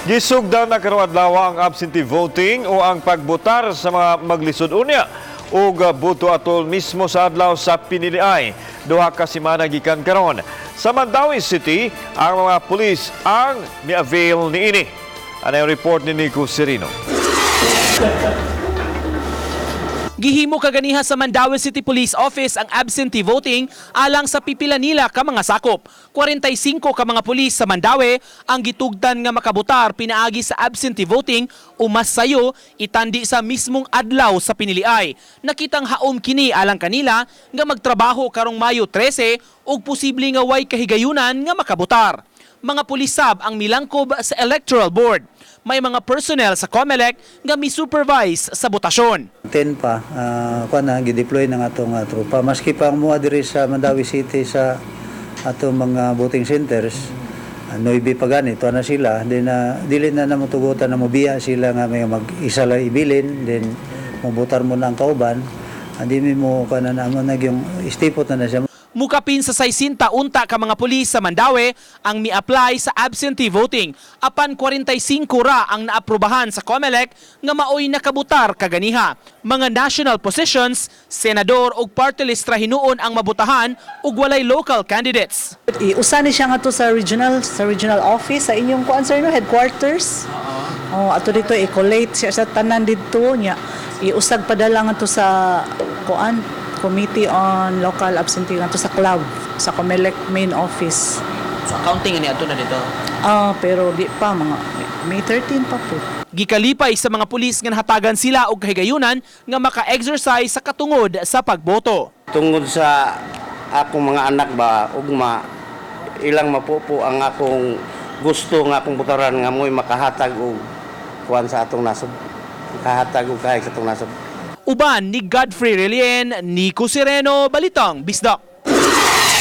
Gisugdan na karong adlaw ang absentee voting o ang pagbotar sa mga maglisod unya ug boto atol mismo sa adlaw sa piniliay, 2 ka semana gikan karon. Sa Mandaue City, ang mga pulis ang mi-avail niini. Ano yung report ni Nico Serino? Gihimo kaganiha sa Mandaue City Police Office ang absentee voting alang sa pipila nila ka mga sakop. 45 ka mga pulis sa Mandaue ang gitugtan nga makabotar pinaagi sa absentee voting o mas sayo itandi sa mismong adlaw sa piniliay. Nakitang haom kini alang kanila nga magtrabaho karong Mayo 13 ug posible nga way kahigayunan nga makabotar. Mga pulis sab ang milangkob sa Electoral Board. May mga personnel sa COMELEC nga mi-supervise sa botasyon. 10 pa, kuan na, gideploy ng atong tropa. Maski pa ang mua diri sa Mandaue City sa atong mga voting centers, 9 pa gani, tuwa na sila. Then, dili na na motugutan na mobiya sila nga may mag-isa lang ibilin, then mobotar mo na ang kauban. Hindi mo kuan na na yung istipot na na siya. Mukapin sa 60 unta ka mga pulis sa Mandaue ang mi-apply sa absentee voting. Apan 45 ra ang naaprubahan sa COMELEC nga maoy nakabutar kaganiha. Mga national positions, senador ug party list ra hinuon ang mabutahan ug walay local candidates. Usa ni siya nga to sa regional office sa inyong kuan, sir, no, headquarters. Oh, ato dito i-collate siya sa tanan didto nya. Iusag padala nga to sa kuan, Committee on Local Absentee, nga to sa club sa COMELEC main office. So accounting ani adto na dito. Ah, pero di pa, mga May 13 pa po. Gikalipay sa mga pulis nga nahatagan sila og kahigayunan nga maka-exercise sa katungod sa pagboto. Tungod sa akong mga anak ba, ugma ilang mapupo ang akong gusto nga akong botaran nga mo'y makahatag og kuan sa atong nasod, makahatag og kahig sa atong nasod. Uban ni Godfrey Relien, Nico Sereno, Balitang Bisdak.